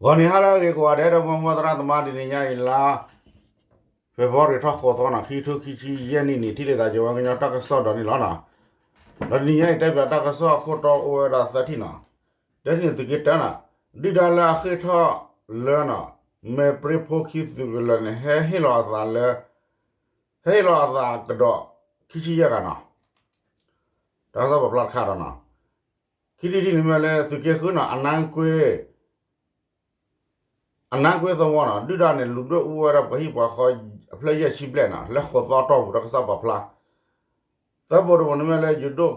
ဂီၤနံၤဟါလၢအဂ့ၤကိးဂၤဒဲး ဒီပုၢ်ဝဲၢ်သရၣ်သမါ တနံၤညါအံၤလါ February ထီၣ်ဃိးသီနီၤ ခံထိခံဆံယဲၢ်နံၣ်န့ၣ် ထံၣ်လိာ်သးက့ၤဝဲကညီတၢ်ကစီၣ်ဒီးန့ၣ်လီၤနီၤ. ဒီးတနံၤညါအံၤ တဲပၠးတၢ်ကစီၣ်အခိၣ်တီအိၣ်ဝဲဒၣ်သၢထံၣ်နီၤ. တထံၣ်န့ၣ် သုးက့တၢနီၤ, ဒုၣ်ဒါလၢအဃ့ၢ်ထီၣ်လၢနီၤ မဲာ်ပြ့ဖိခံသုးကလၢၤန့ၣ် ဟဲဟ့ၣ်လီၤအသးလၢ ဟဲဟ့ၣ်လီၤအသးကဒီး ခံဆံယဲၢ်ဂၤနီၤ. တၢ်ကစီၣ်ပာ်ဖျါတခါဒီးနီၤ. ခံထံၣ်တထံၣ်န့ၣ်မ့ၢ်လၢသုးက့ဃုနီၤ အနါကွ့ အနါကွ့သဝီနီၤ ဒုၣ်ဒါန့ၣ် လူၤဒွဲၣ်အူဝဲဒၣ်ပှၤဟံၣ်ပှၤဃီ အဖျၢၣ်ယဲၢ်ဆံဘျဲၣ်နီၤ လၢဃိးသီအတီၢ်ပူၤ တၢ်ကစီၣ်ပာ်ဖျါ. သၢဘိတဘိန့ၣ်မ့ၢ်လၢယဒိၣ်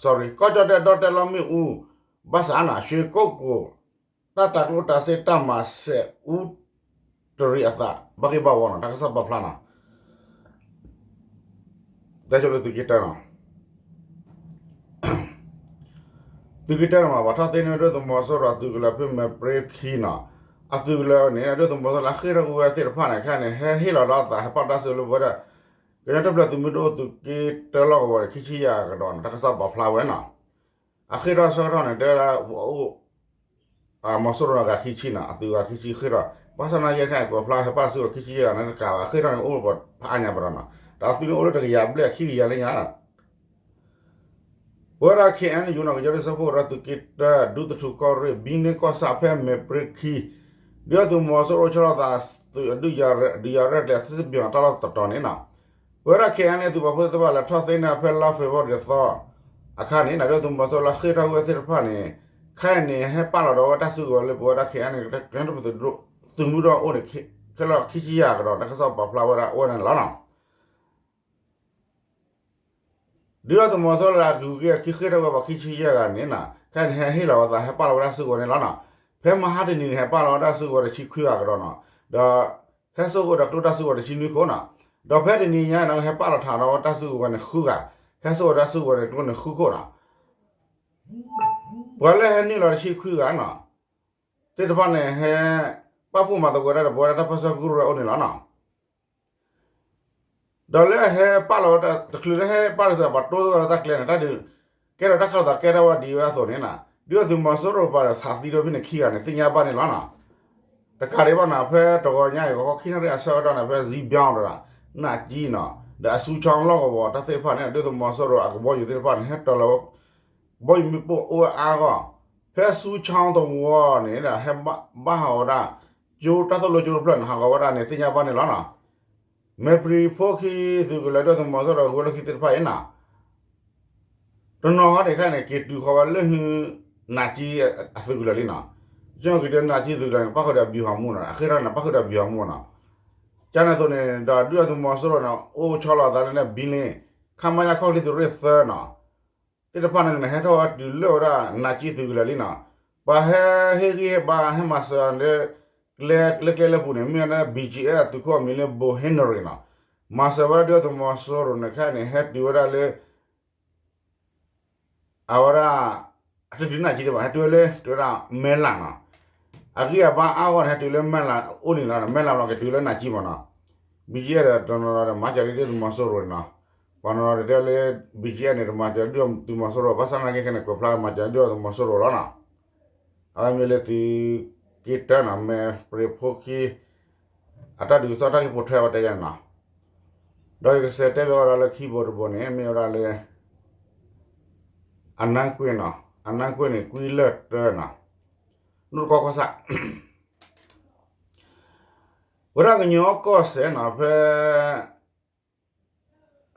sorry ကီၢ်ကၠီၣ်တဲၣ်ဒီၣ်တဲၣ်လီၢ်မ့ၣ်အူ ဘၣ်ဆၣ်နီၤ ရွှေကုက္ကို တၢ်တၤကျိၣ်တၤစ့တၢ်မၤစဲးအူ တရံးအသး ဘၣ်ဂ့ၢ်ဘၣ်ဝီနီၤ တၢ်ကစီၣ်ပာ်ဖျါနီၤ. တဲဆိလၢသုးက့တၢနီၤ သုးက့တၢန့ၣ်မ့ၢ် ပှၤထီၣ်သ့န့ၢ်ဝဲဒၣ်သုးမီၤစိရိၤအသုးကလၢၤဖဲမဲာ်ပြ့ခံနီၤ, အသုးကလၢၤန့ၣ် ဒုၣ်ဒါသုးမီၤစိရိၤလၢအဃ့ၢ်ထီၣ်ကွံာ်ဝဲသ့ၣ်တဖၣ်န့ၣ် ခဲအံၤန့ၣ် ဟဲဟ့ၣ်လီၤဒီးအသး ဟဲပာ်လီၤတၢ်စုကဝဲၤလၢပဝဲဒၣ် ကညီတဖျၢၣ်သုးမုၢ်ဒိၣ်သုးက့တၢလီၢ်ကဝီၤန့ၣ် ခံဆံယဲၢ်ဂၤကဒီးနီၤ တၢ်ကစီၣ်ပာ်ဖျါဝဲနီၤ. အဃ့ၢ်ထီၣ်ဆၢကတီၢ်န့ၣ် တဲဝဲဒၣ် ပအိၣ် မီၤစိရိၤဂၤခံဆံနီၤ အသုးဂၤခံဆံဃ့ၢ်ထီၣ် ဘၣ်ဆၣ်သနာ်က့ခဲအံၤ ကွဲးဖျါဟဲပာ်လီၤစုကဝဲၤခံဆံယဲၢ်ဂၤန့ၣ် တကးဘၣ် အဃ့ၢ်ထီၣ်န့ၣ် အိၣ်ပှၤဖးအါညါပဒီးနီၤ ဒီးအသုးန့ၣ်အိၣ်လၢတကယၤဘျဲၣ်ခံကယၤလၢညါ ပဝဲဒၣ် ခဲအံၤန့ၣ် ယူၤနီၤ ကညီဒုးစၢဖှိၣ်ကရၢသုးက့တၢ ဒူသထူကီၢ်ရ့ၣ် ဘံန့ၢ်ကီၢ်ဆၣ်ဖဲမဲာ်ပြ့ခံ ဒုၣ်ဒါသုးမီၤစိရိၤအိၣ်ဆီလီၤသးသုးအဒုးယၤရဲၣ်ကျဲၤသ့ၣ်ဘၣ်တၢ်လီၢ်တတီၤန့ၣ်နီၤ, ပဝဲဒၣ် ခဲအံၤန့ၣ် သုးပာ်ဖှိၣ်သ့ၣ်တဖၣ်လဲၤထီၣ်သ့န့ၢ်ဖဲလါ February သီ အခါန့ၣ် ဒုၣ်ဒါသုးမီၤစိရိၤလၢအဃ့ၢ်ထီၣ်ကွံာ်ဝဲသ့ၣ်တဖၣ်န့ၣ် ခဲအံၤန့ၣ် ဟဲပာ်လီၤဒီးဝဲတၢ်စုကဝဲၤလၢပဝဲဒၣ် ခဲအံၤန့ၣ် ကညီတဖျၢၣ်သုးမုၢ်ဒိၣ်အိၣ်န့ၣ် ခဲလၢာ်ခံဆံယဲၢ်ဂၤကဒီး တၢ်ကစီၣ်ပာ်ဖျါဝဲဒၣ်အိၣ်ဝဲန့ၣ်လီၤနီၤ. ဒုၣ်ဒါသုးမီၤစိရိၤလၢအကဂုၤက့ၤအခံဃ့ၢ်ထီၣ်ဝဲပှၤခံဆံယဲၢ်ဂၤန့ၣ်နီၤ ခဲအံၤန့ၣ် ဟဲဟ့ၣ်လီၤဝဲသး ဟဲပာ်လီၤဝဲဒၣ်စုကဝဲၤန့ၣ်လီၤနီၤ. ဖဲမဟါတနံၤန့ၣ် ဟဲပာ်လီၤဝဲဒၣ်စုကဝဲၤတဆံခွံဂၤကဒီးနီၤ, ဒီးဟဲစိာ်အိၣ်ဒီးကျိတၢ်စုကဝဲၤတဆံနွံခိၣ်နီၤ, ဒီးဖဲတနံၤညါနီၤ ဟဲပာ်လီၤထးဒီးဝဲတၢ်စုကဝဲၤန့ၣ်ဃုဂၤ, ဟဲစိာ်ဝဲဒၣ်စုကဝဲၤန့ၣ်ကျိန့ၣ်ဃုခိၣ်နီၤ. ပှၤလၢဟဲနုာ်လီၤတဆံခွံဂၤနီၤ သ့ၣ်တဖၣ်န့ၣ် ဟဲပာ်ဖှိၣ်မၤသကိးဝဲဒၣ်ဒီး ပဝဲဒၣ်တၢ်ပၢဆှၢကရူၢ်ဝဲအိၣ်န့ၣ်လီၤနီၤ. ဒီးလၢဟဲပာ်လီၤဝဲတချုးလၢဟဲပာ်လီၤစ့ၢ် ပှၤတိၢ်သဂၢၢ်လၢတၢ်ကျဲန့ၣ် တၢ်ဒုး ကဲထီၣ်တၢ်ခးလိာ်သးကဲထီၣ်ဝဲဒ်အံၤဝဲအသိးန့ၣ်နီၤ ဒုၣ်ဒါသုးမီၤစိရိၤပှၤသးသံဒီးဖဲန့ၣ်ခံဂၤန့ၣ် သ့ၣ်ညါဘၣ်န့ၣ်လီၤနီၤ. တကးဒံးဘၣ်နီၤ ဖဲတဂီၤညါအံၤ ဂီၤခီခံနၣ်ရံၣ်အဆၢကတီၢ်န့ၣ် ဖဲ ဇံဘျီၣ်ဒီး နၢ်ကၠံနီၤ ဒီးအစူၤခၠီလီၢ်ကဝီၤတၢ်သ့ၣ်တဖၣ်န့ၣ် ဒုၣ်ဒါသုးမီၤစိရိၤအကဘီယူၤသ့ၣ်တဖၣ်န့ၣ် ဟဲတၢၤလီၤဝဲ ကဘီယူၤမ့ၣ်ပိၢ်အိၣ်ဝဲအါဂီၢ်, ဖဲစူၤခၠီသဝီန့ၣ် ဟဲဘၣ်ဟးဂီၤဝဲဒၣ် ကၠိတၢ်သိၣ်လိကၠိတဖျၢၣ်န့ၣ် ဟးဂီၤဝဲဒၣ်န့ၣ် သ့ၣ်ညါဘၣ်န့ၣ်လီၤနီၤ. မဲာ်ပြံၤဖိခံသုးကလၢၤ ဒုၣ်ဒါသုးမီၤစိရိၤဒီး ဂုၤလၢခံသ့ၣ်တဖၣ်အံၤနီၤ တနီၤဟီန့ၣ်ခဲအံၤန့ၣ် က့ၤတုၤဃီၤဝဲလၢဟု နၢ်ကၠံအသုးကလၢၤလံနီၤ. က့ၤတုၤနၢ်ကၠံသုးကလၢၤန့ၣ် ပၣ်ဃုာ်ဒီး ဗျူဟာမှူး နီၤ အဃ့ၢ်ထီၣ်န့ၣ် ပၣ်ဃုာ်ဒီး ဗျူဟာမှူး နီၤ. ကန့ၣ်အသိးန့ၣ်ဒီး ဒုၣ်ဒါသုးမီၤစိရိၤန့ၣ် အိၣ်ဆီလီၤအသးလၢန့ၣ် ဘံလ့ ခမရ ခီၣ်ချံသုးရ့ၣ်သၢနီၤ သ့ၣ်တဖၣ်န့ၣ် ဟဲထီၣ်ဝဲတုၤလၢဝဲဒၣ် နၢ်ကၠံသုးကလၢၤလံနီၤ. ပှၤဟဲဟ့ၣ်ဂံၢ်ဟ့ၣ်ဘါ ဟဲမၤစၢၤလၢ ကျဲလၢကျဲလၢပူၤန့ၣ် မ့ၢ်ဝဲဒၣ် ဘီၣ်ကၠံအဲၣ် အသုးခိၣ်အမံၤလၢ ဘိၣ်ဟ့ၣ်နရံၤနီၤ. မၤစၢၤဝဲဒၣ်ဒုၣ်ဒါသုးမီၤစိရိၤန့ၣ် ခဲအံၤန့ၣ် ဟဲတုၤဝဲဒၣ်လၢ အဝဲဒၣ် အတတုၤနၢ်ကၠံဒံးဘၣ် ဟဲတုၤဝဲလၢ တဲဝဲဒၣ် မဲလးနီၤ. အဂံၢ်အဘါအါဂီၢ်န့ၣ် ဟဲတုၤလၢမဲလးအိၣ်န့ၣ်လီၤ. မဲလးဘျီက့ၤတုၤလၢနၢ်ကၠံမ့ၢ်နီၤ. ဘီၣ်ကၠံအဲၣ်ဒီးတနီၤဒီး မၤစၢၤဒုၣ်ဒါသုးမီၤစိရိၤန့ၣ်နီၤ. ပှၤနီၤနီၤတဲလၢ ဘီၣ်ကၠံအဲၣ်န့ၣ် တမၤစၢၤဒုၣ်ဒါသုးမီၤစိရိၤ ဘၣ်ဆၣ်သနာ်က့ခဲအံၤန့ၣ် ကွဲးဖျါမၤစၢၤဒုၣ်ဒါသုးမီၤစိရိၤလီၤနီၤ. အဝဲမ့ၢ်လၢသုးက့တၢနီၤ မဲာ်ပြံၤဖိခံ အတၢ်ဒုးကစီၣ်တၢ်ဂ့ၢ်ပိာ်ထွဲဝဲတဲယၤန့ၣ်နီၤ. ဒီးယကစးတဲဘၣ်ဝဲဒၣ်လၢခံဘိတဘိန့ၣ် မ့ၢ်ဝဲဒၣ်လၢ အနါကွ့နီၤ, အနါကွ့န့ၣ် ကွံလၢၢ်တၢနီၤ, နိၣ်တကီကီၢ်ဆၣ် ဝဲဒၣ်ကညီကီၢ်စဲၣ်နီၤ ဖဲ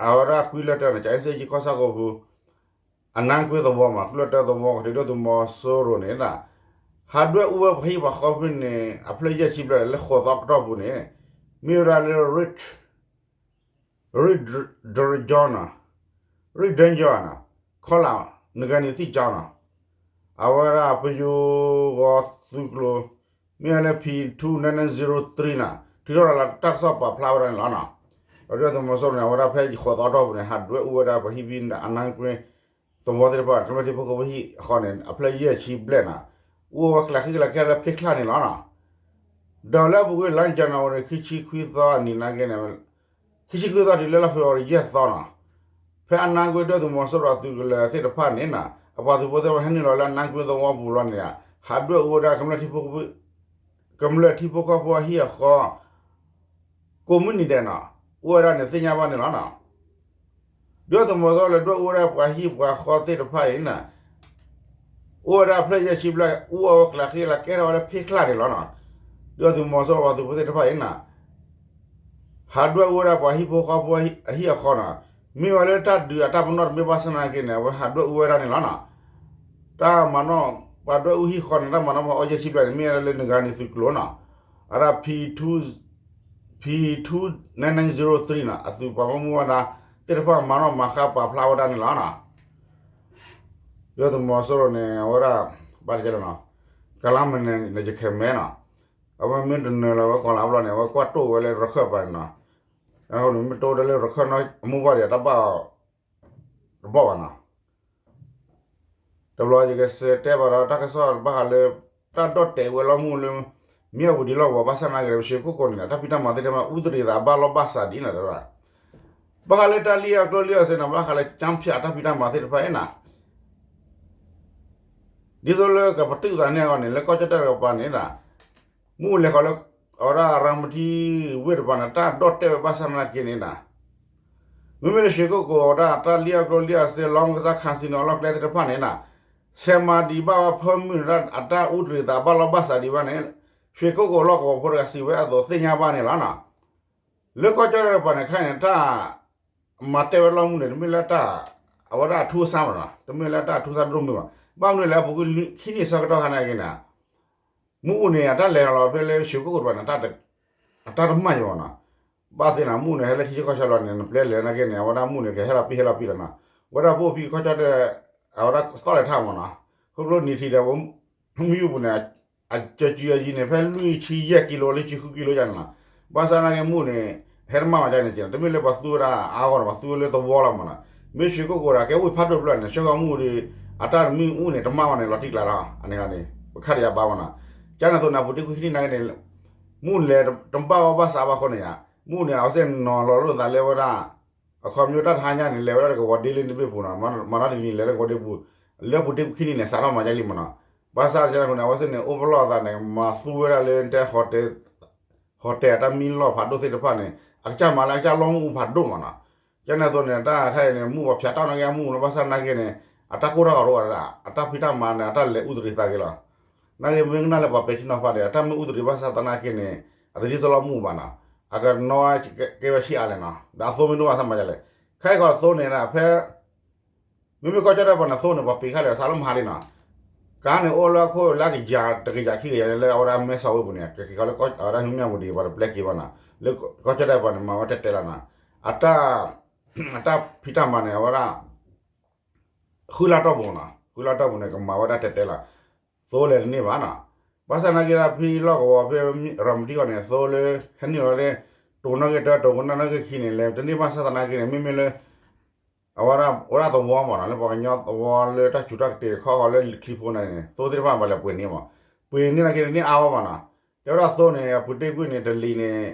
အဝဲဒၣ်ကွံလၢၢ်တၢန့ၣ် ကၠဲးစ့ကၠံကီၢ်ဆၣ်ကီၢ်ပူၤ အနါကွ့သဝီမး ကွံလၢၢ်တၢသဝီ ကတုၤဒုၣ်ဒါသုးမီၤစိရိၤန့ၣ် ဟးဒွဲၣ်အူဝဲပှၤဟံၣ်ပှၤဃီဖဲန့ၣ် အဖျၢၣ်ယဲၢ်ဆံဘျဲၣ်လၢဃိးသီအတီၢ်ပူၤန့ၣ် မ့ၢ်ဝဲဒၣ်လၢ Ridge Ranger နီၤ, Ridge Ranger နီၤ, ခီလၢ နဂါနံၤသံၣ်ကၠီနီၤ, အဝဲဒၣ်ပယိၤဂီၤသုးကျိၤ မ့ၢ်ဝဲလၢ P two nine nine zero three နီၤ, ထုးထီၣ်လၢတၢ်ကစီၣ်ပာ်ဖျါဝဲဒၣ်န့ၣ်လီၤနီၤ. ဒီးဒုၣ်ဒါသုးမီၤစိရိၤန့ၣ် အဝဲဒၣ်ဖဲယဃိးသီအတီၢ်ပူၤန့ၣ် ဟးဒွဲၣ်အူဝဲဒၣ်ပှၤဟံၣ်ဖဲအနါကွ့သဝီသ့ၣ်တဖၣ် ကမျၢၢ်ထံဖိကီၢ်ဖိဟံၣ်အဃီန့ၣ် အဖျၢၣ်ယဲၢ်ဆံဘျဲၣ်နီၤ, အူဝဲကျးဃံကလးကဲလၢဖ့ချၢ်န့ၣ်လီၤနီၤ. ဒီးလၢအပူၤကွံာ်လါ January ခံဆံခွံသီအနံၤနာ်က့န့ၣ် ခံဆံခွံသီတုၤလၢလါ February ယဲၢ်သီနီၤ, ဖဲအနါကွ့ဒုၣ်ဒါသုးမီၤစိရိၤအသုးကလၢၤသ့ၣ်တဖၣ်န့ၣ်နီၤ အပှၤသုးဖိသ့ၣ်တဖၣ်ဟဲနုာ်လီၤလၢအနါကွ့သဝီပူၤလီၤန့ၣ် ဟးဒွဲၣ်အူဝဲဒၣ် ကမျၢၢ်ထံဖိကီၢ်ဖိအဟံၣ်အဃီ ကိးမုၢ်နံၤဒဲးနီၤ, အိၣ်ဝဲဒၣ်န့ၣ်သ့ၣ်ညါဘၣ်န့ၣ်လီၤနီၤ. ဒုၣ်ဒါသုးမီၤစိရိၤလဲၤဒွဲၣ်အူဝဲဒၣ်ပှၤဟံၣ်ပှၤဃီသ့ၣ်တဖၣ်အံၤန့ၣ် အိၣ်ဝဲဒၣ်ဖျၢၣ်ယဲၢ်ဆံဘျဲၣ် အူအီၣ်ဝဲကျးဃ့လၢကဲထီၣ်ဝဲလၢဖ့ချၢ်န့ၣ်လီၤနီၤ. ဒုၣ်ဒါသုးမီၤစိရိၤပှၤသုးဖိသ့ၣ်တဖၣ်အံၤန့ၣ် ဟးဒွဲၣ်အူဝဲဒၣ်ပှၤဟံၣ်ဖိဃီဖိအဟံၣ်အဃီနီၤ, မ့ၢ်ဝဲလၢတၢ်ဒုးအတၢ်ပနီၣ်တမ့ၢ်ဘၣ်ဆၣ်သနာ်က့န့ၣ် အဝဲဟးဒွဲၣ်အူဝဲဒၣ်န့ၣ်လီၤနီၤ. တၢ်မၤနီၣ် ပှၤဒွဲၣ်အူဟံၣ်ဃီန့ၣ် တၢ်မၤနီၣ်ဖီအီယဲၢ်ဆံဘျဲၣ်န့ၣ် မ့ၢ်ဝဲလၢနဂၤန့ၣ်သုးကျိၤနီၤ, အဒၣ် P two nine nine zero three နီၤ, အသုးပှၤဘၣ်မူဘၣ်ဒါသ့ၣ်တဖၣ် မၤနီၣ်မၤဃါပာ်ဖျါဝဲဒၣ်န့ၣ်လီၤနီၤ. ဒုၣ်ဒါသုးမီၤစိရိၤန့ၣ် အဝဲဒၣ် ဘၣ်တကဲလၢနီၤ, ကလါမဲာ်န့ၣ် ယခဲမဲနီၤ, အဝဲမ့ၢ်တနၢၤလီၤဝဲကီၢ်လၢအဘျီန့ၣ် အဝဲကွၢ်တိၢ်ဝဲလၢရခၢၣ်ပၤန့ၣ်နီၤ, အဃိန့ၣ် မ့ၢ်တိၢ်ဝဲဒၣ်လၢရခၢၣ်နီၤ အမိၢ်ပှၢ်ဒံး တၢ်ဘၣ်အီၤ တဘျီဘၣ်နီၤ. တဘျီယကစံးတဲဘၣ်ဒီး တၢ်ကစီၣ်ဘၣ်ဃးလၢ တၢ်ဒီၣ်တဲာ်ဝဲလီၤမူလၢ မၠၣ်ဝတံၤလီၢ်ကဝီၤ ဘၣ်ဆၣ်သနာ်က့ဒီး ပရွှေကုက္ကိုန့ၣ် တၢ်ဖံးတၢ်မၤသ့ၣ်တဖၣ် အူသရံးသးဘၣ်လီၢ်ဘၣ်စးဒ်န့ၣ်တဖၣ်, ဘၣ်ဃးလၢတၢ်လံၣ်အီၣ်ကျိလံၣ်အီၣ်စ့န့ၣ် ဘၣ်ဃးလၢကၠၣ်ဖၠးတၢ်ဖံးတၢ်မၤသ့ၣ်တဖၣ်အံၤနီၤ ဒ်သိးလၢကပတုာ်သးန့ၢ်အဂီၢ်န့ၣ် လၢကီၢ်ကၠီၣ်တဲၣ်တကပၤန့ၣ် မ့ၣ်အူလဲၤဃီၤလၢ အဝဲဒၣ်ရၤမတံဝ့ၢ်တကပၤန့ၣ် တၢ်ဒီၣ်တဲာ်ဝဲဘၣ်ဆၣ်သနာ်က့န့ၣ် မ့မ့ၢ်လၢရွှေကုက္ကိုအတၢ်လံၣ်အီၣ်ကျိလံၣ်အီၣ်စ့ လီၢ်ကစၢ် casino အလီၢ်ကျဲသ့ၣ်တဖၣ်န့ၣ် ဆဲးမၤဒံးဘၣ်ဝဲ permit အတၢ်အူသရံးသးဘၣ်လီၢ်ဘၣ်စးဒံးဘၣ်န့ၣ် ရွှေကုက္ကိုလီၢ်ကဝီၤဖိတဂၤစံးဝဲအသိးသ့ၣ်ညါဘၣ်န့ၣ်လီၤနီၤ. လၢကီၢ်ကၠီၣ်တဲၣ်တကပၤန့ၣ် ခဲအံၤန့ၣ် တၢ်မၤတဲာ်ဝဲလီၤမူန့ၣ် တမ့ၢ်လၢတၢ် အဝဲဒၣ်အထူးအဆါမးနီၤ, တမ့ၢ်လၢတၢ်အထူးအဆါဒိၣ်မုၢ်ဘၣ်. ဘၣ်မနုၤလဲၣ် အပူၤကွံာ်ခံနံၣ်ဆၢကတီၢ်ခါန့ၣ်က့န့ၣ် မ့ၣ်အူန့ၣ် အတၢ်လဲၤလီၤဖဲလၢရွှေကုက္ကိုတကပၤန့ၣ် အတၢ်တမၣ်ယံၤမးနီၤ. ဘၣ်သ့ၣ်နီၤ မ့ၣ်အူန့ၣ် ဟဲလၢထံဆၢကီၢ်ဆၢလီၤန့ၣ် နပျဲလဲၤသနာ်က့န့ၣ် အဝဲဒၣ်မ့ၣ်အူန့ၣ် ကဟဲလီၤပံၣ်ဟဲလီၤပံၣ်လီၤနီၤ. ဝဲဒၣ်ပအိၣ်ဖဲကီၢ်ကၠီၣ်တဲၣ် အဝဲဒၣ်သီၣ်လဲၤထီၣ်မးနီၤ. ခီဖျိနံၣ်ထံၣ်ဒီး မ့ၣ်အူပူၤန့ၣ် အကၠီၤကၠံအယံၤန့ၣ် ဖဲလွံၢ်ဆံယဲၢ်ကံလိ လွံၢ်ဆံဃုကံလိယါန့ၣ်နီၤ. ဘၣ်ဆၣ်သနာ်က့မ့ၣ်အူန့ၣ် ဟဲတမၣ်မးကန့ၣ်က့န့ၣ် တမ့ၢ်လၢပှၤသူဝဲဒၣ်အါဂီၢ်ဒီး ပှၤသူဝဲလၢသဝီလီၤမးနီၤ. မ့ၢ်ရွှေကုက္ကိုဒီး ကဲအိၣ်ဖးဒိၣ်တဖျၢၣ်န့ၣ် ဆၢကီၢ်မ့ၣ်အူဒီး အတၢ်တမ့ၣ်အူန့ၣ် တမၣ်ဘၣ်န့ၣ် လီၤတံၢ်ကျါလီၤ အန့ၣ်ဂ့ၤန့ၣ် ပခါတယၤဘၣ်မးနီၤ. ကန့ၣ်အသိးန့ၣ် အပူၤတ့ၢ်ကွံာ်ခံနံၣ်နာ်က့န့ၣ် မ့ၣ်အူန့ၣ်တဘၣ်ဝဲဘၣ်စးဘၣ်အဃိန့ၣ်ယါ, မ့ၣ်အူန့ၣ် အဝဲသ့ၣ်နီၤလီၤလိာ်သးလၢဝဲဒၣ် အခီပညီတၢ်တဟါညါန့ၣ် လဲၤဝဲဒၣ်လၢကဝီၤဒ့လၢတဘ့ၣ်ပူၤနီၤ, မၤနီတနံၤလဲၤလၢကဝီၤဒ့ပူၤ, လၢအပူၤတ့ၢ်ကွံာ်ခံနံၣ်န့ၣ် စးထီၣ်မၤဒ်လံမးနီၤ. ဘၣ်ဆၣ်တခါန့ၣ် အဝဲသ့ၣ်န့ၣ် အိၣ်ပလီၢ်အသးန့ၣ် မၤသူဝဲဒၣ်လၢတဲ ဟီၣ်တဲၣ်အတၢ်မံလီၢ်ဖးဒိၣ်သ့ၣ်တဖၣ်န့ၣ် အကစၢ်မၤလၢအကစၢ်လီၢ်မ့ၣ်အူဖးဒိၣ်မးနီၤ. ကန့ၣ်အသိးန့ၣ် တၢ်ခဲအံၤန့ၣ် မ့ၣ်အူပှၤဖၠးတၢ်နာ်က့အမ့ၣ်အူလီၤ ဘၣ်ဆၣ်သနာ်က့န့ၣ် အတၢ်ကိၢ်တၢ်ဂီၤတအိၣ်ဝဲဒၣ် အတၢ်ဖံးတၢ်မၤန့ၣ် အတၢ်လဲၤအူသရံးသးက့ၤလီၤ. နာ်က့မ့ၢ်ကနၣ်လၢပှၤပဲာ်ထံနီၤဖးဒီး အတၢ်မ့ၣ်အူသရံးဘၣ်ဆၣ်သနာ်က့န့ၣ် အတဒ်သိးလီၢ်မ့ၣ်အူဘၣ်နီၤ. အကနီၣ်ကဲဝဲဆံးအါလဲၣ်နီၤ, ဒီးအသိမ့ၢ်ဒိၣ်ဘၣ်ဆၣ်မၤဒ်လဲၣ်. ခဲအံၤကီးသိန့ၣ် ဖဲ မ့မ့ၢ်ကီၢ်ကၠီၣ်တဲၣ်ပှၤန့ၣ်သိန့ၣ် ပှၤပ့ၤခါလဲၣ် စးလၢမဟါလံနီၤ. ကါန့ၣ်အိၣ်လၢအခိၣ်လၢကယၤ တကယၤခံကယၤလၢအဝဲဒၣ်မဲဆီးဝ့ၢ်ပူၤန့ၣ် ကက့ၤဃီၤလၢအဝဲဒၣ်မၠၣ်ဝတံၤပှၤတပျဲက့ၤဘၣ်နီၤ. လၢကီၢ်ကၠီၣ်တဲၣ်ပှၤန့ၣ် မၤဝဲတဲတဲလီၤနီၤ. အတၢ် အတၢ်ဖံးတၢ်မၤန့ၣ် အဝဲဒၣ် ဃုလါတီၢ်ပူၤနီၤ, ဃုလါတီၢ်ပူၤန့ၣ် ကမၤဝဲဒၣ်တဲတဲလီၤ. သိလဲၤတန့ၢ်ဘၣ်နီၤ. ဘၣ်ဆၣ်သနာ်က့ဒီး ဖဲလီၢ်ကဝီၤဖဲရၤမတံအဂီၢ်န့ၣ် သိလၢ ဟဲနုာ်လီၤလၢ တိၤနီၣ်ဂံၢ်တၢ တိၤကနီၣ်နီၣ်ဂံၢ်ခံန့ၣ် လဲၤတန့ၢ်ဘၣ်ဆၣ်သနာ်က့န့ၣ် မ့မ့ၢ်လၢ အဝဲဒၣ် ဝဲဒၣ်သဝီမးနီၤ, လၢပှၤကညီသဝီလၢတၢ်စူၤတၢ်ကတ့ၤခီဃီၤလၢချံဖိန့ၣ် သိသ့ၣ်တဖၣ်ပှၤလဲၤပှ့ၤန့ၢ်မး, ပှ့ၤန့ၢ်သနာ်က့န့ၣ် အါဝဲမးနီၤ. တဲဝဲဒၣ်သိန့ၣ် အပူၤတ့ၢ်ကွံာ်န့ၣ် တလံၤန့ၣ်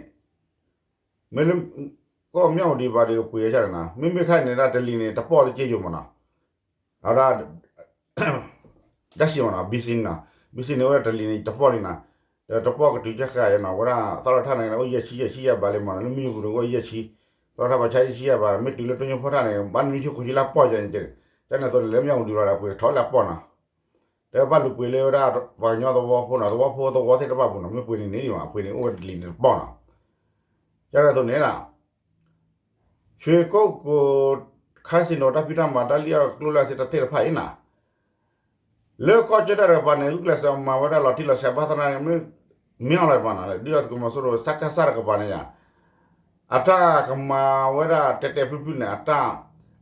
မ့ၢ်လၢ ကီၢ်မၠၣ်ဝတံၤပှၤဒီးကပှ့ၤဝဲဒၣ်နီၤ, မ့မ့ၢ်ခါအံၤန့ၣ်ဒၣ်တလံၤန့ၣ် တပီၢ်လၢက့ယိာ်မးနီၤ, အဝဲဒၣ် တၢ်စံးမးနီၤ ဘံစံန့ၣ်နီၤ, ဘံစံန့ၣ် အဝဲဒၣ်တလံၤန့ၣ် တပီၢ်လံနီၤ, ဒီးတပီၢ်ကတုၤကၢဃာ်နီၤ, အဝဲဒၣ်သီၣ်လီၤထၣ်န့ၣ် အိၣ်ယဲၢ်ဆံယဲၢ်ဆံယဲၢ်ဘးလံမးနီၤ, လၢမုၢ်ယိၤပူၤန့ၣ် အိၣ်ယဲၢ်ဆံ, သီၣ်လီၤထၣ်ပှၤဆါယဲၢ်ဆံယဲၢ်ဘး, မ့ၢ်တုၤလၢတိၢ်ညိၣ်ဖီၣ်ထၣ်န့ၣ် ဘၣ်နွံဆံဃုဆံလၢပီၢ်ယဲၢ်န့ၣ်, ကန့ၣ်အသိးန့ၣ် လၢမၠၣ်ဝတံၤပှၤဒီး ပှ့ၤထီၣ်လၢပီၢ်နီၤ, တဲဘၣ်လူၤပှ့ၤလၢဝဲဒၣ် ပှၤကညီသဝီဖိနီၤ, သဝီဖိသဝီသ့ၣ်တဖၣ်ပူၤနီၤ, မ့ၢ်ပှ့ၤန့ၣ်န့ၣ်ဒံးမး, ပှ့ၤန့ၣ်အိၣ်ဝဲတလံၤန့ၣ်တပီၢ်နီၤ, ကန့ၣ်အသိးန့ၣ် ရွှေကုက္ကို casino တၢ်ဖံးတၢ်မၤ တၢ်လံၣ်အီၣ်ကျိလၢအစ့တၢ်သ့ၣ်တဖၣ်အံၤနီၤ, လၢကီၢ်ကၠီၣ်တဲၣ်တကပၤန့ၣ် ဂုာ်ကျဲးစၢးမၤဝဲဒၣ်လီၤတံၢ်လီၤဆဲးဘၣ်သနာ်က့ မ့ၢ်အီၤလီၤတပၤနီၤ, ဒုၣ်ဒါသုးမီၤစိရိၤ စကစ တကပၤန့ၣ်ယါ, အတၢ်ကမၤဝဲဒၣ်တဲတဲဖျုဖျုန့ၣ် အတၢ်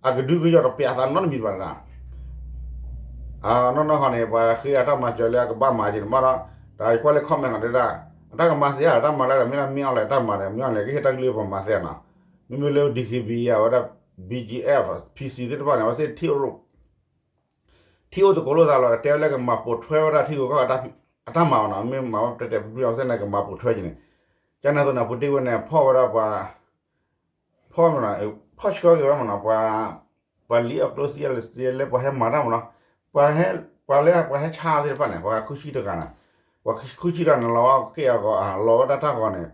အကဒုကယီၢ်တပျးအသးနီတမံၤဘၣ်နီၤ, နီၢ်နီၢ်ဃီန့ၣ် ပှၤဃ့အတၢ်မၤစၢၤလၢအကဘၣ်မၤက့ၤန့ၣ်မးဒီး တၢ်ကွၢ်လၢ comment အီၤဒၣ် အတၢ်ကမၤသ့ဧါ တၢ်မၤလၢ မ့ၢ်ဒၣ်မ့ၢ်အီၤလီၤတၢ်မၤဒီး မ့ၢ်အီၤလီၤကဟ့ၣ်တၢ်ကလုၢ်ပှၤမၤသ့နီၤ, မ့မ့ၢ်လၢ DKBA အဝဲဒၣ် BGF PC သ့ၣ်တဖၣ်န့ၣ် အဝဲသ့ၣ် ထံၣ်အိၣ်သကိးလိာ်သးလီၤ တဲဝဲလၢကမၤပိာ်ထွဲဝဲဒၣ်ထံဂုၤကီၢ်ဂၤအတၢ်မၤအီၤနီၤ, မ့ၢ်မၤဝဲတဲတဲဖျုဖျု အဝဲသ့ၣ်န့ၣ် ကမၤပိာ်ထွဲက့ၤန့ၣ်, ကန့ၣ်အသိးန့ၣ် ပူၤတ့ၢ်ဝဲန့ၣ် ဖီၣ်ဝဲဒၣ်ပှၤ ဖီၣ်မးနီၤ, ဖီၣ်ဆှၢက့ၤဝဲမးနီၤ, ပှၤ ပှၤလံၣ်အီၣ်ကျိစ့လၢပှၤဟဲမၤတၢ်မးနီၤ, ပှၤဟဲ ပှၤလၢပှၤဟဲဆါသ့ၣ်တဖၣ်န့ၣ် ပှၤဃုဆံတဂၤန့ၣ်, ပှၤဃုဆံတဂၤန့ၣ် လီၤဝဲက့ၤအဂီၢ် လီၤဝဲဒၣ်တၢ်ဂီၤန့ၣ်,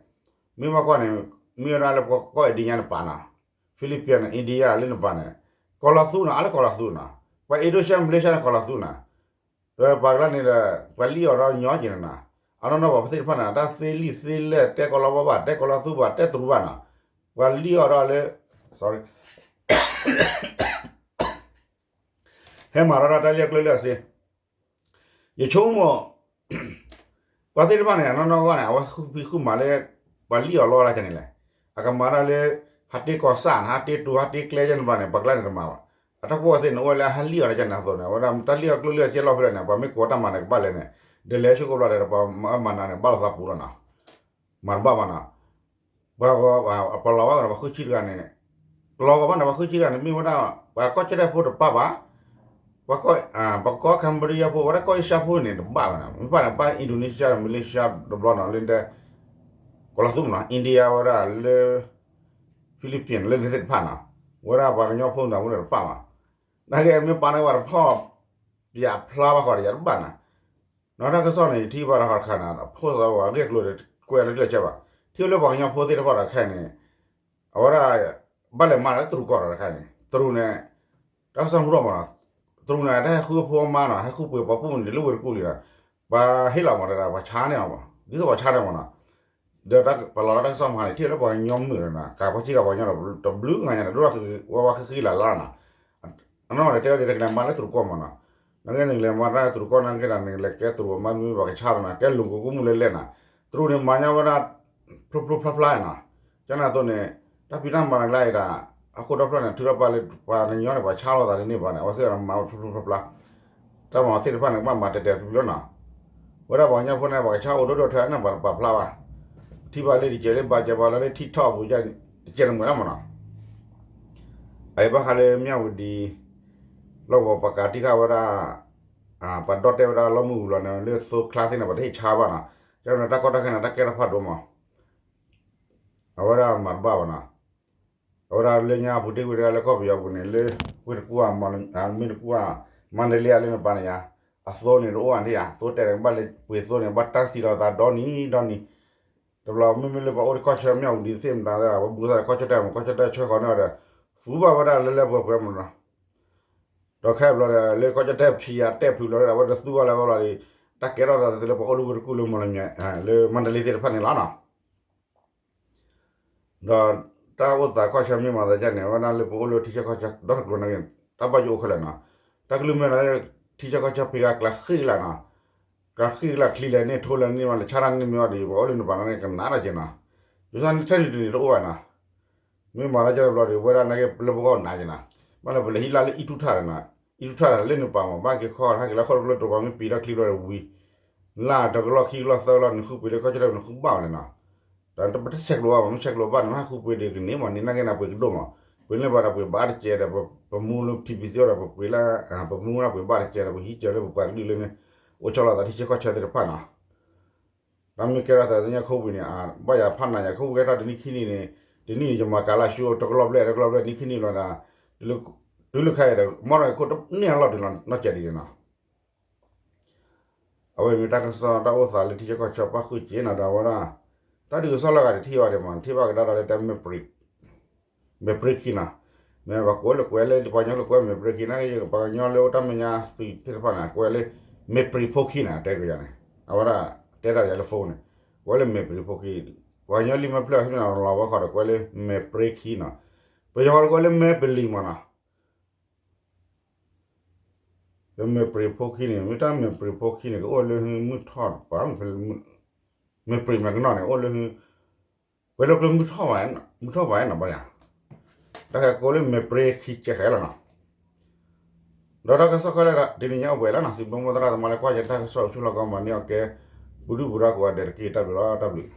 မ့ၢ်ဘၣ်ကွၢ်န့ၣ်, မ့ၢ်ဝဲဒၣ်လၢပှၤကီၢ်အ့ဒံညါန့ၣ်ပာ်နီၤ, Philippines န့ၣ် India လၢန့ၣ်ပာ်န့ၣ်, ကီၤလီၤသူနီၤ, အါလၢကီၤလီၤသူနီၤ, ပှၤအ့ဒိၣ်ရှါ Malaysia န့ၣ် ကီၤလီၤသူနီၤ, ဒီးပှၤကလၢန့ၣ်ဒီး ပှၤလံၣ်အီၤဒီးညီက့ၤန့ၣ်နီၤ, အနီၢ်နီၢ်ပှၤသ့ၣ်တဖၣ်န့ၣ် တၢ်သ့လံာ်သ့လဲၢ် တဲကီၤလီၤဝါဘၣ် တဲကီၤလီၤသူဘၣ် တဲတရူးဘၣ်နီၤ, ပှၤလံၣ်အီၤဒီးလၢ ဟဲမၤထီၣ်ဒၣ်တၢ်လံၣ်အကျၢၢ်လၢအစ့, ယဆိကမိၣ် ပှၤသ့ၣ်တဖၣ်န့ၣ် အနီၢ်နီၢ်ဂီၢ်န့ၣ် အဝဲဃုဖံးဃုမၤလၢ ပှၤလံၣ်အီၤလီၤဒၣ်ကန့ၣ်လဲၣ်, အကမၤဒၣ်လၢ ဟးတ့ကီၤစၣ်န့ၣ် ဟးတ့တူၤ ဟးတ့ကျဲကန့ၣ်ဘၣ်န့ၣ် ပှၤကျါန့ၣ်တမၤဘၣ်, အတၢ်ကီၢ်သ့ၣ်န့ၣ် အိၣ်ဝဲလၢအဟဲလံၣ်အီၤဒၣ်ကန့ၣ်အသိးန့ၣ် အဝဲဒၣ်တၢ်လံၣ်အကျၢၢ်လၢအစ့လီၢ်ဖဲလဲၣ်န့ၣ် ပှၤမ့ၢ်ကိးတၢ်မၤန့ၣ် ကဘၣ်လဲၣ်န့ၣ်, ဒီးလဲၤဆူကဘျီဒီး ပှၤမၤနၤန့ၣ် ဘၣ်လိာ်သးပူၤလီၤနီၤ, မၤတဘၣ်ဘၣ်နီၤ ပှၤဂီၤ ပှၤလီၤဝဲဂီၤန့ၣ် ပှၤဃုဆံတဂၤန့ၣ်, လီၤဂီၤဘၣ်န့ၣ် ပှၤဃုဆံတဂၤန့ၣ် မ့ၢ်ဝဲဒၣ် ပှၤကီၢ်ကၠီၣ်တဲၣ်ဖိတပၣ်ဘၣ်, ပှၤကီၢ်, ပှၤကီၢ် Cambodia ဖိ ဝဲဒၣ်ကီၢ်အ့ရှါဖိန့ၣ် တဘၣ်ဘၣ်န့ၣ် မ့ၢ်ဘၣ်န့ၣ် ပှၤ Indonesia Malaysia တဘျီနီၤ လၢတဲ ကီၤလီၤသူမနီၤ India ဝဲဒၣ်လၢ Philippines လၢန့ၣ်သ့ၣ်တဖၣ်နီၤ, ဝဲဒၣ်ပှၤကညီဖိန့ၣ် ဖိန့ၣ်တပၣ်ဘၣ်, နာ်က့မ့ၢ်ပာ်န့ၢ်ဝဲတဖီၣ် ပၠးဖျါဘၣ်ဃီဒီးယၤတဘၣ်နီၤ, နီၤတၢ်ကစီၣ်န့ၣ် ယထံၣ်ဘၣ်တၢ်ဃီတခါန့ၣ် ဖိသၣ်ဝဲဂ့ၢ်ကျိၤဒီး ကွဲးလၢကျဲဆၢဘၣ်, ထံၣ်ဝဲလၢပှၤကညီဖိသ့ၣ်တဖၣ်ဒီးခဲအံၤန့ၣ်, အဝဲဒၣ် ဘၣ်လဲၤမၤလၢတရူးကီၢ်ဒီးတခါန့ၣ် တရူးန့ၣ်, တၢ်ကစီၣ်မူထီၣ်မနီၤ, တရူးန့ၣ် တၢ်ဟဲဃုအဖိအမါနီၤ ဟဲဃုပှ့ၤပှၤပိာ်မုၣ်န့ၣ် လၢဝ့ၢ်တကူၣ်လံနီၤ, ပှၤဟ့ၣ်လီၤမးတဒၣ် ပှၤဆါန့ၢ်အီၤမး ဒ်သိးပှၤဆါန့ၢ်မးနီၤ, ဒီးပလီၤလၢတၢ်ကစီၣ်မဟါန့ၣ် ထံၣ်လၢပှၤကညီမုာ်နီၤ ကးပှၤစံၣ်ကးပှၤကညီဒီး တဘျုးဂၤညါန့ၣ် ဒိၣ်ထီၣ်ဃံဃံ ဝဲဝဲဃံဃံလၢ်လၢ်နီၤ, အနီၢ်န့ၣ်တဲဝဲဒၣ် တကလဲၤမၤလၢတရူးကီၢ်မးနီၤ, နကဲနကလဲၤမၤတၢ်တရူးကီၢ် နကဲဒၣ်နကလဲၤကဲတရူးအမါမ့ၢ်ဘၣ်ကဆါဒီးနီၤ ကဲလူၤကိးကိးမုၢ်လဲၤလဲၤနီၤ, တရူးန့ၣ်မၤညီဝဲဒၣ် ဖျိဖျိဖျါဖျါနီၤ, ကန့ၣ်အသိးန့ၣ် တၢ်ဖံးတၢ်မၤတကျါအံၤဒၣ် အဃိဒီဖျၢၣ်န့ၣ် ထုးထီၣ်ပာ်လၢပှၤကညီန့ၣ် ပှၤဆါလိာ်သးဒ်န့ၣ်ဘၣ်န့ၣ် အဝဲသ့ၣ်ဒီးမၤဝဲဖျိဖျိဖျါဖျါ တၢ်မၤသ့ၣ်တဖၣ်န့ၣ် ကဘၣ်မၤတဲာ်တဲာ်ဖျုးဖျုးလီၤနီၤ, ဝဲဒၣ်ပှၤကညီဖိန့ၣ် ပှၤကဆါအိၣ်ဒိၣ်ဒိၣ်ထွဲန့ၣ် ပှၤတပာ်ဖျါဘၣ်, ထံၣ်ဘၣ်လၢတကဲးလၢဘၣ်ကဲးဘၣ်လၢလၢထံထီၣ်ပူၤ တကဲးတမှဲၤလီၤမးနီၤ, အအံၤဘၣ်ဃးလၢမၠၣ်ဝတံၤ လီၢ်ကဝီၤပှၤကးတံၢ်ဃာ်ဝဲဒၣ် ပှၤဒီၣ်တဲာ်ဝဲဒၣ်လီမုၢ်ဝံၤလီၤန့ၣ် လၢသိချါသ့ၣ်န့ၣ် ပှၤတဟ့ၣ်ဆါဘၣ်နီၤ, ကန့ၣ်တၢ်ကီတၢ်ခဲန့ၣ် တၢ်ကဲထီၣ်ဖးဒိၣ်မး, အဝဲဒၣ်မၤတဘၣ်ဘၣ်နီၤ, အဝဲဒၣ်လၢညါပူၤတ့ၢ်ဝံၤတဂၤလၢကီၢ်ပယီၤပူၤန့ၣ် လၢဝ့ၢ်တကူၣ်ဧါ, မ့ၢ်တကူၣ်ဧါ, မါဒလ့အါလၢန့ၣ်ပာ်န့ၣ်ယါ, အသိန့ၣ်တအိၣ်ဧါန့ၣ်ယါ, သိတဲာ်န့ၣ် ဘၣ်လဲၤပှ့ၤသိန့ၣ် ဘၣ်တၢ်စံးလီၤသးဒီနံၤဒီနံၤ, တဘျီမ့မ့ၢ်လၢပှၤအိၣ်လၢကီၢ်ဆၢမၠၣ်ဝတံၤသ့ၣ်မတၤသ့ၣ် ပှၤဘူးသးဒီးကီၢ်ဆၢတဲာ်မး ကီၢ်ဆၢတဲာ်ဆှၢဃီၤန့ၢ်အီၤဒီး သူဘၣ်ဝဲဒၣ်လၢလၢပှဲၤပှဲၤမးနီၤ, ဒီးခဲအံၤဘျီဒီး လၢကီၢ်ဆၢတဲာ်ဖံးယၤတဲာ်ဖုးဘျီဒီး အဝဲဒၣ်သူဘၣ်လၢဝဲဘျီဒီး တၢ်ကဲထီၣ်သးသ့လၢပှၤအိၣ်လၢဝ့ၢ်တကူၣ်လၢမီၢ်လမၠဲၤ လၢမါဒလ့သ့ၣ်တဖၣ်န့ၣ်လီၤနီၤ. ဒီးတၢ်အိၣ်သးကီၢ်ဆၢမ့ၢ်မၤသးဒ်န့ၣ် အဝဲဒၣ်လၢပအိၣ်လၢထံဆၢကီၢ်ဆၢဒီတကျိၤန့ၣ် တၢ်ဘၣ်ယိၣ်အိၣ်ခဲလၢာ်နီၤ. တၢ်ကလုၢ်မ့ၢ်လၢ ထံဆၢကီၢ်ဆၢဖံးဂၤကျါဃံလၤနီၤ, ကျါဃံလၤချံလဲၣ်န့ၣ် ထိလဲၣ်န့ၣ်မး လဲၤဆါတၢ်န့ၣ်မ့ၢ်အီၤဒီး ပှၤအိၣ်လၢနပၤန့ၣ်ကနၣ်တၢ်က့ၤနီၤ. ယဆိန့ၣ်ထဲန့ၣ်တန့ၣ်တအိၣ်ဘၣ်နီၤ. မ့ၢ်မၤလၢကဲဘျီဒီး ဝဲဒၣ်နာ်က့လၢပဂီၢ်နးက့ၤနီၤ. ဘၣ်လၢပလဲၤဟံးလၢလၢအံၣ်ထူၣ်ထၣ်ဒီးနီၤ, အံၣ်ထူၣ်ထၣ်ဒီးလၢနပၤမး ဘၣ်က့ၤခီဟဲက့ၤလၢဃီတကျိၤတပၤမ့ၢ်ပံၤထီၣ်ချံဘျီဒီးဝံၤ လၢတကလီၢ်ခံကလီၢ်သၢကလီၢ် နဃုပှ့ၤလၢကီၢ်ဆၢဒီးနဃုဘၣ်ဝဲလဲၣ်နီၤ. ဒီးပတဆဲးကျိးဘၣ်မး မ့ၢ်ဆဲးကျိးဘၣ်န့ၣ် မ့ၢ်ဟဲဃုပှ့ၤဒံးကန့ၢ်မး န့ၣ်နာ်က့နပှ့ၤကဒိၣ်မး. ပှ့ၤန့ၢ်ဘၣ်ဒီးပှ့ၤဘၣ်တကဲဒီး ပမူလၢထံပံၤသ့ၣ်ဒီး ပပှ့ၤလၢ ပမူလၢပှ့ၤဘၣ်တကဲဒီး ပဟံးစၢၤလၢပပှၤကလုာ်လၢန့ၣ် အိၣ်ဆီလီၤသးထံဆၢကီၢ်ဆၢသ့ၣ်တဖၣ်နီၤ. တၢ်မ့ၢ်ကဲထီၣ်သးသ့ၣ်ညါ COVID န့ၣ် ဘၣ်ယၤဖးနးယၤ COVID ကဲထီၣ်တနံၣ်ခံနံၣ်န့ၣ် တနံၣ်န့ၣ် ယမၤကၤလၢ်ဆူတကလီၢ်ဘျဲၣ် တကလီၢ်ဘျဲၣ်နံၣ်ခံနံၣ်ဘျီဒီး တုၤလၢခဲအံၤဒီး မ့ၢ်ဒီးခိၣ်တန့ၢ်အလီၢ်တုၤလီၤနီၢ်ကဲဒ်န့ၣ်နီၤ. အဝဲမ့ၢ်တၢ်ကစီၣ်တၢ်အိၣ်သးလၢထံဆၢကီၢ်ဆၢပၣ်ဃုာ်က့ၤနီၤ ဒီးအဝဲဒၣ် တၢ်ဒုးကစီၣ်လၢအဂၤတထံၣ်ဘၣ်ဒံးမး ထံၣ်ဘၣ်ကဒါဒီးလၢတဲ မဲာ်ပြ့ၤခံနီၤ. မ့ၢ်ပှၤကိးလၢကွဲးလၢ ပှၤကညီလၢကွဲးမဲာ်ပြ့ၤခံ နာ်က့ပှၤကညီလၢအိၣ်တၢ်မဲာ်ညါသုးသ့ၣ်တဖၣ်န့ၣ် ကွဲးလၢ မဲာ်ပြ့ၤဖိခံနီၤ တဲကယၤန့ၣ် အဝဲဒၣ်တဲတၢ်ဒီးယၤလၢ phone န့ၣ် ကွဲးလၢမဲာ်ပြ့ၤဖိခံ ပှၤကညီလံာ်မဲာ်ဖျၢၣ်ဟံးန့ၣ်လီၤဝဲဃီဒီးကွဲးလၢမဲာ်ပြ့ၤခံနီၤ. ပယီၤဃီဒီးကွဲးလၢမဲာ်ပလံၤမးနီၤ. လၢမဲာ်ပြ့ၤဖိခံန့ၣ် မ့ၢ်တၢ်မဲာ်ပြ့ၤဖိခံန့ၣ် ကအိၣ်လၢမုၢ်ထီၣ်တပၤ မဲာ်ပြ့ၤမဲာ်ကနီၤန့ၣ် အိၣ်လၢ ဝဲလၢကျိမုၢ်ထီၣ်ဘၣ် မုၢ်ထီၣ်ဘၣ်နီၤဘၣ်ယၤ တၢ်ကကိးလၢမဲာ်ပြ့ၤခံကဲဃဲလီၤနီၤ. ဒီးတၢ်ကစီၣ်ခဲလၢာ် တနံၤညါအိၣ်ပှဲၤလီၤနီၤ စံးဘျုးမိၢ်သရၣ်သမါလၢကွၢ်ယတၢ်ကစီၣ်ဆူလီၢ်ကီမၤန့ၢ်အီၤကဲ ပူၤဒုၣ်ပူၤဒါကိးဂၤဒဲးတက့ၢ် တၢ်ဘျုးလီၤ တၢ်ဘျုး